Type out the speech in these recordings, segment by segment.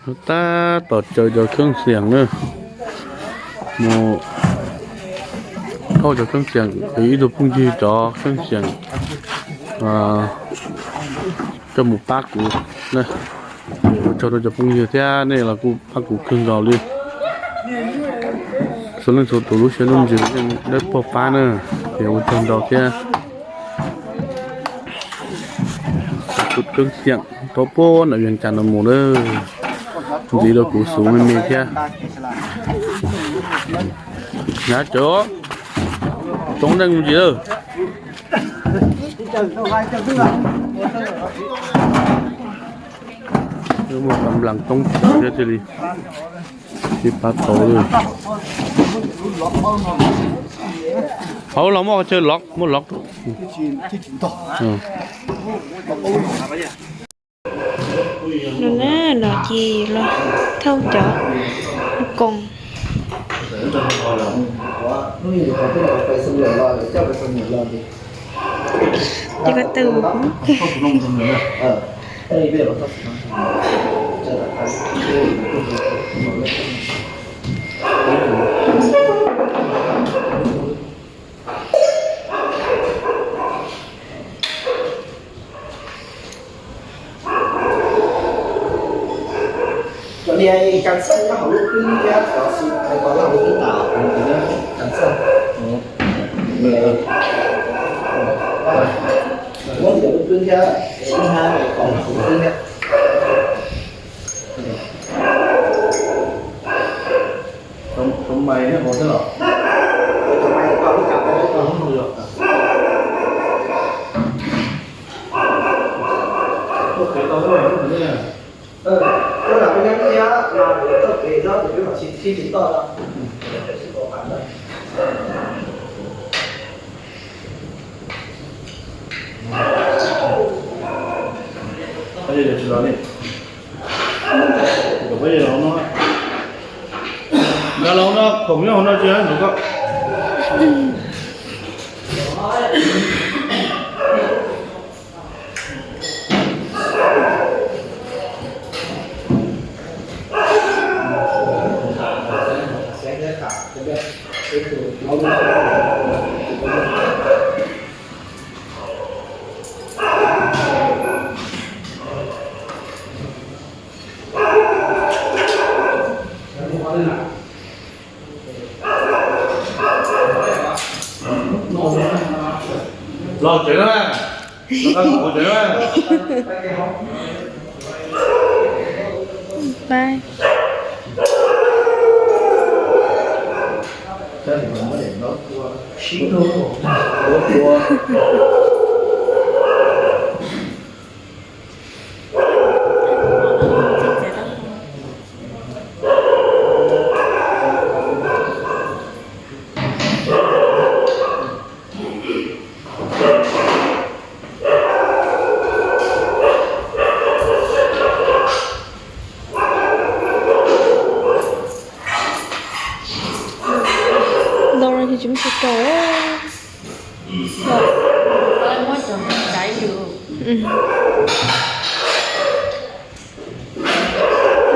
Tab tom caw cov kheeb xiam na, mus thauj cov kheeb xiam, ib tug phooj ywg cov kheeb xiam coj mus pab kuv. Ua tsaug rau cov phooj ywg thiab nej los kuj pab kuv kawg nkaus li. Txhua leej txhua tus lub siab lub ntsws yeej dawb paug pab na, ces ua tsaug ntau thiab. Tus kheeb xiam tau puag nram Vias Cas no mus na, ntxiv rau kuv xub me me thiab. Nab cawv toob neej mus ntsis lawm. Muaj kam nplas toob cawv thiab thiaj li tsis pab tau li. Hauv los muaj qhov chaw lov, muaj lov. No na, no ces los thauj cov koos. Ces ko taw Cov niag kas xaj nyob hauv lub hlwb thiab cov xwb, hais kom nyob hauv lub hlwb tas, kas xaj. Muab cov lub hlwb thiab, lub hnab kom hauv lub hlwb thiab. Cov mais thiab hauv thiab los? Cov mais kom lub kav tau lub tau lub yog. Tuaj kev tau lub lub ne. Tuaj nram peb nyob thiab mas tuaj kev nyob ces peb mam sib tsis toj no. Pab yawg tsis los li. Kom pab yawg los no. Nrad los no, khoom nyob hauv no tsis nrug koj. Los tsev na, los tsev na. Bye. Ntau no ces tsis muaj tsis rau. Muab cov txaiv yus.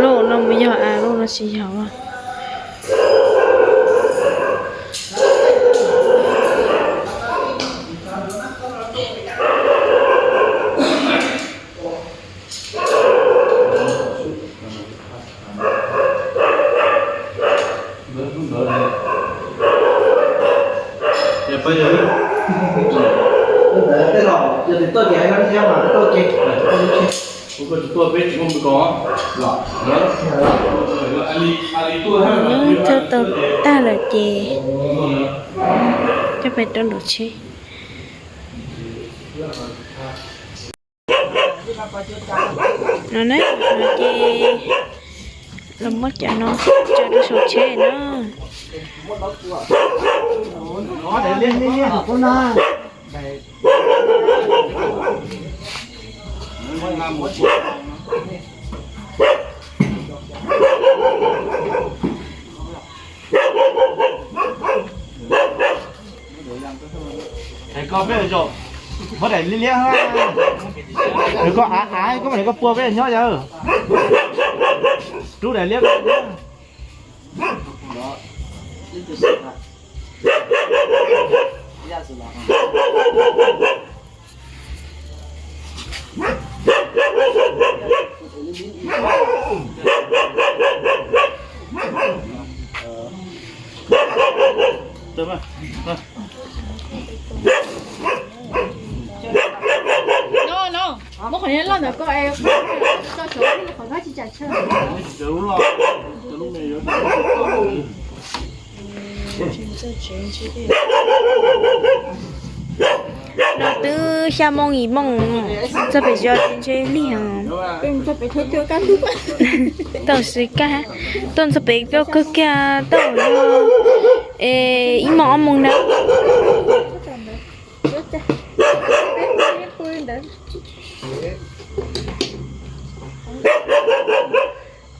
Lub no mus yog a, lub no tsis yog. Tej zaum yog tias tuaj ces hais no thiab mas tuaj ces. Kuv tsis tuaj peb tsis muaj mus kos los. Thawj tau tag lawm ces coj pais rau nraum tsheb. No na, no ces los muab cov no tso rau saum tsheb na. Koj peb zaum, muab daim liab liab, koj av av koj mam li koj pua peb nyob yawg. Rub daim liab. Muab qhov loj ntawd koj es tso saud, qhov koj tsis tsam tsawg. No twb xya moo yim moo, txog pem zos ntshe lig heev. Tau siv kab, tau txog pem koj kawg kiag tau ib moo ob moo ntawd.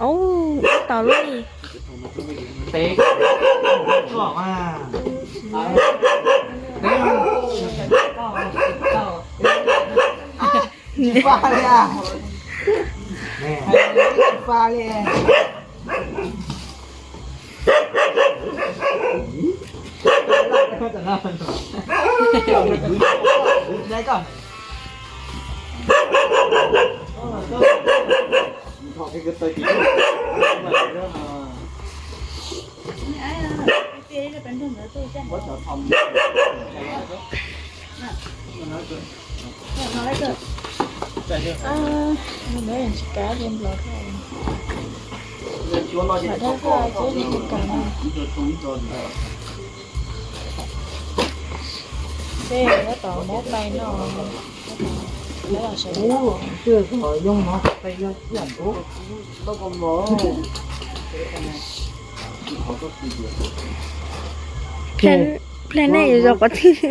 Ub, tab tom loj li. Tsis faj li, tsis faj li. Planet yuav zov qhov twg?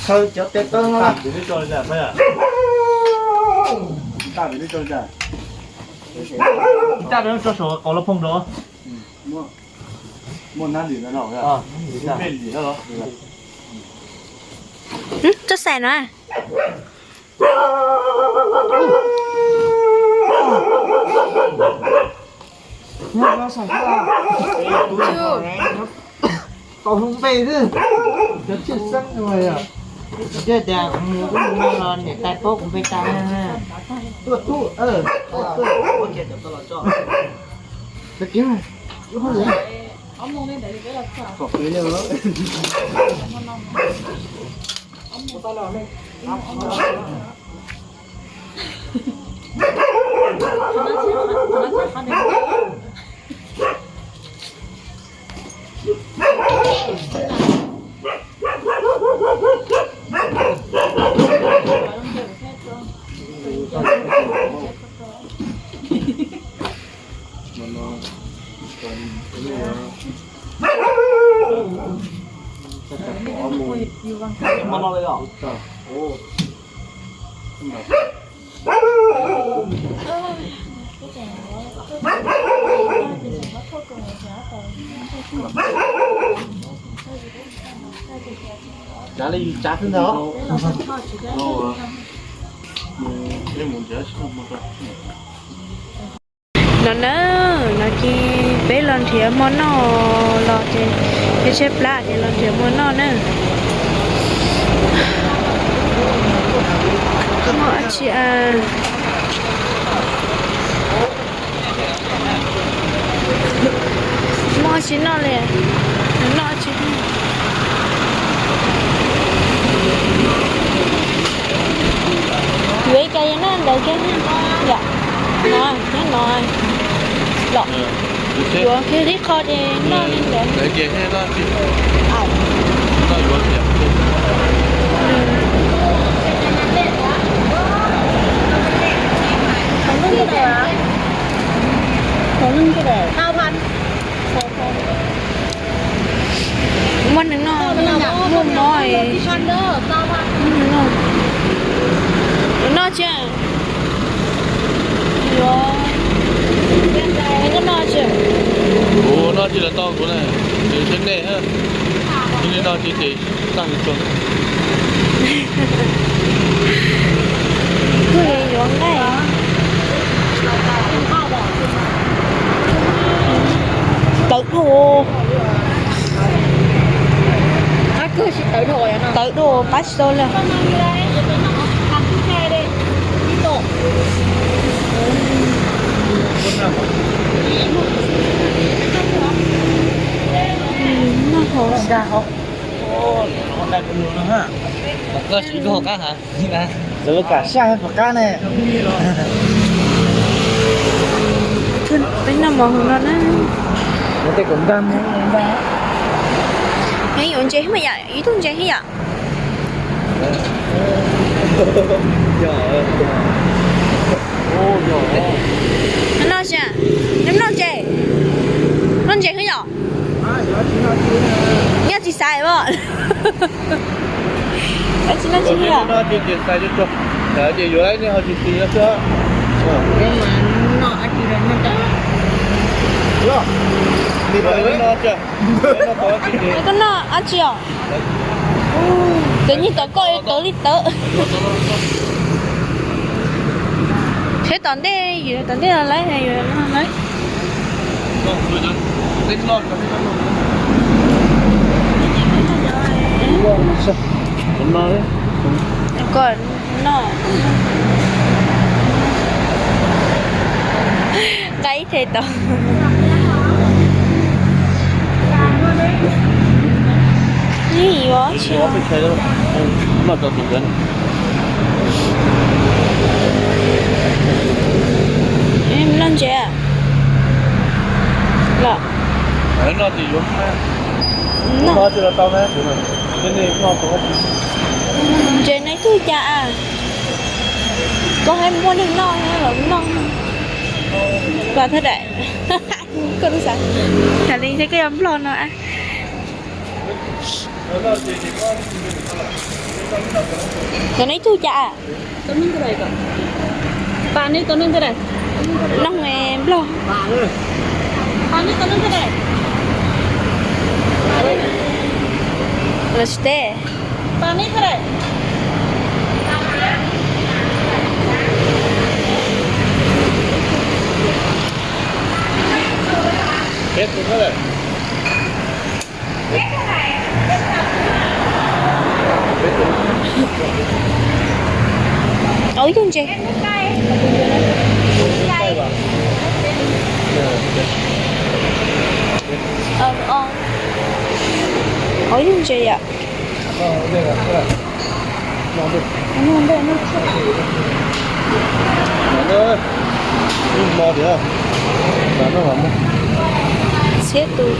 Khaws cov tes taw no. Tab tso saum qau lab phooj rau. Tso xaim no. Tau hlub npe xwb, cov tshwj xeeb no yog. Tias tias kuv mus kuv mus no los niam tais paub kuv npe tais. Tuaj tub, tuaj tub. No na, no ces peb los nrhiav hmo noj los ces, peb tshaib plab ces los nrhiav hmo noj na. Hmo dab tsi a? Hmo dab tsi noj li? Noj dab tsi? Yuav ib co yog noj ntawd kiag, yom, no, nyob no, los yuav kiag tib qho ces noj li ntawd. Muaj neeg noj, muaj mob, muaj neeg noj. Noj tsi? Tau kuv na, nws thiab nej, li no ces ces tag li tso. Kuj yuav nqaij. Tawv dhau. Tawv dhau pab tsis tau li. Noj hauv. Koj siv lub hauv qab hov? Lawv kam saj pom qab ne. Peb noj mov hauv no na. Tej kom ntag. Yuav ntses mas yom, ib tug ntses thiab yom. Noj tsis, noj ntses, noj ntses thiab yom. Nyob tsis xaiv os. Tsis noj tsis thiab. Ces yuav ib niag ho tsis tsis xwb. Koj noj dab tsi os? Tus nyuj tom koj tawv li tawv. Seb tom ntej, tom ntej los lawm, lawm. Koj noj. Nqa ib teg tau. Yuav tsis noj tau tus ntawd. Noj ntses los? Noj tsis yuav. Ntses no ib tug cas? Koj hais muaj neeg noj los noj. Koj thaj daim, koj xav, tas li thiab koj yuav nplog no. Cov no ib tug cas? Noog nplog. Los tsis teb. Ua ib tug ntses. Ua ib tug ntses yom. Txhiab tus.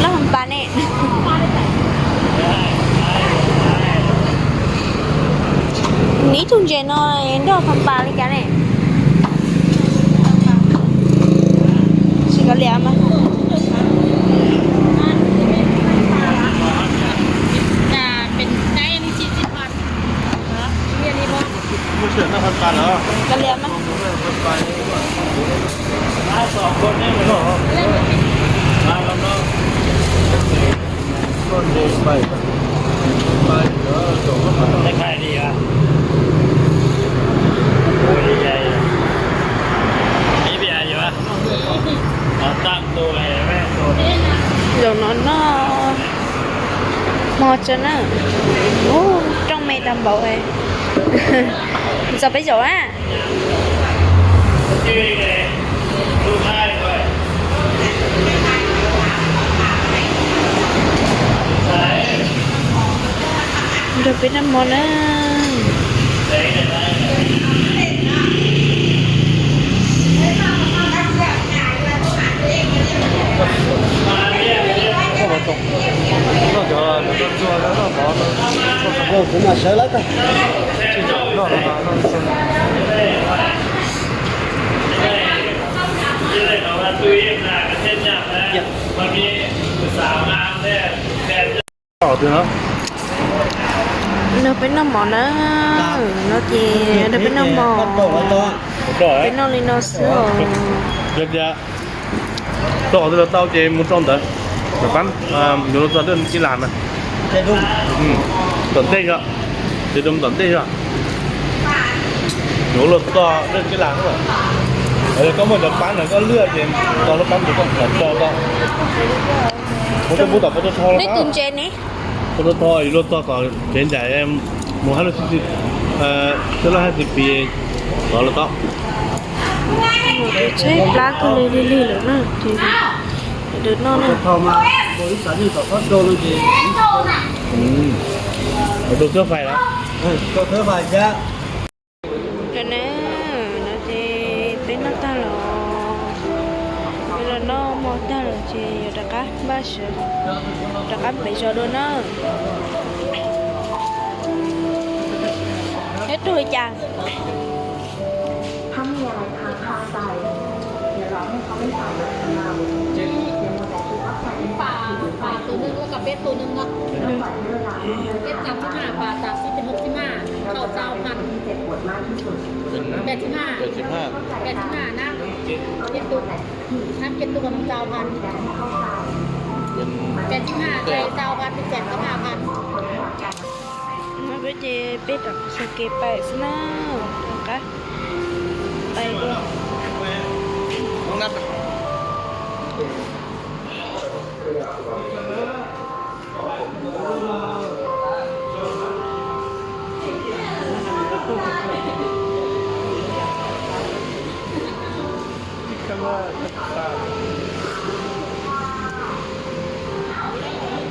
Noj pas ne. Nws ib tug ntses no nrog pas pas li cas ne? Tsis kov liam mas. Kov liam mas. Zaum no noj hmo tso na. Ub, rooj me tag npaum. Txog peb zaum na. Nrog peb noj hmo na. Kuv mam sawv lawm tag. Twg no? Nrog peb noj mov na, no ces nrog peb noj mov, peb noj li no xwb os. Tso qhov twg los tau ces mus rau ntawd. Cov pab yuav luag txog dej cib las na. Tom ntej yog, ces rau tom ntej yog. Yuav luag txog dej cib las na. Koj muaj cov pab na koj lwaj ces tau lub pab ntawd koj tso tau. Muab coj pub tom pab tau tho. Pab tau tho yuav luag txog tom kev ncaim mus hab lub xib xib, xib laj hab xib pis tod los tau. Tshaib plab kawg li lig lig lawm na, ces ntawd no na. Rau xab fais lawm. Rau na, no ces peb noj tag los, peb los noj mov tag lawm ces yuav rov qab npaj sawv, rov qab pem zos dua na. Nyob rau li cas? ปลา ปลาตัวหนึ่งแล้วก็เบ็ดตัวหนึ่งเนาะ เบ็ดสามสิบห้า ปลาสามสิบ เป็นหกสิบห้า ข้าวเจ้าพัน แปดสิบห้า แปดสิบห้า น้ำเจ็ดตุ๊ก น้ำเจ็ดตุ๊ก น้ำเจ้าพัน แปดสิบห้า ไก่เจ้าพัน เป็นแปดสิบห้าพัน No peb ces peb rov qab sawv kev pais xwb na, rov qab pais dua.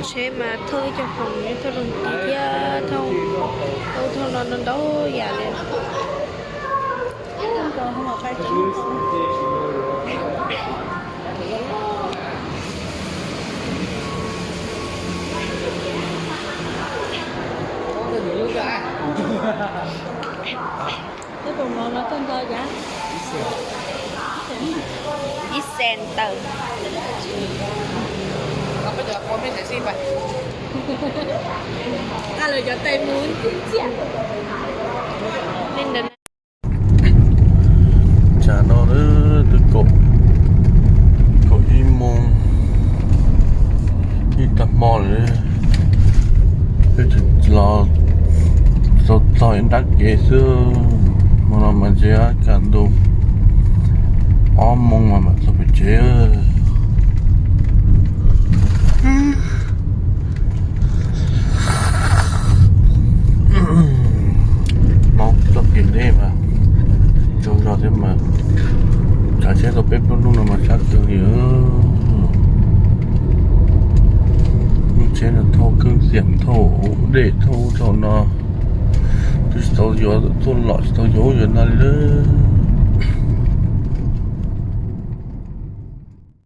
Tsheb mas thauj ib co khoom, thauj rau ntawd thiab, thauj ub thauj no ntau ntau yam li. Ib xees tawm. Nqa lawv cov tais mus ntxiv ntxiv. Tsam no twb kaum, kaum ib moos, ib tag hmo lawm, peb tseem los txog ib nrab kev xwb. Hmo no mas ntshe kam ntu ob moos mas mam txog pem tsev. No txoj kev deb mas tsaug zog thiab mas, tsav tsheb tau peb plaub hnub no mas sab kawg li. Lub tsheb no thauj kheej xiam thauj dej thauj ub thauj no, twb tsis tau yuav tuaj lom tsis tau yuav ub yuav no li lawm.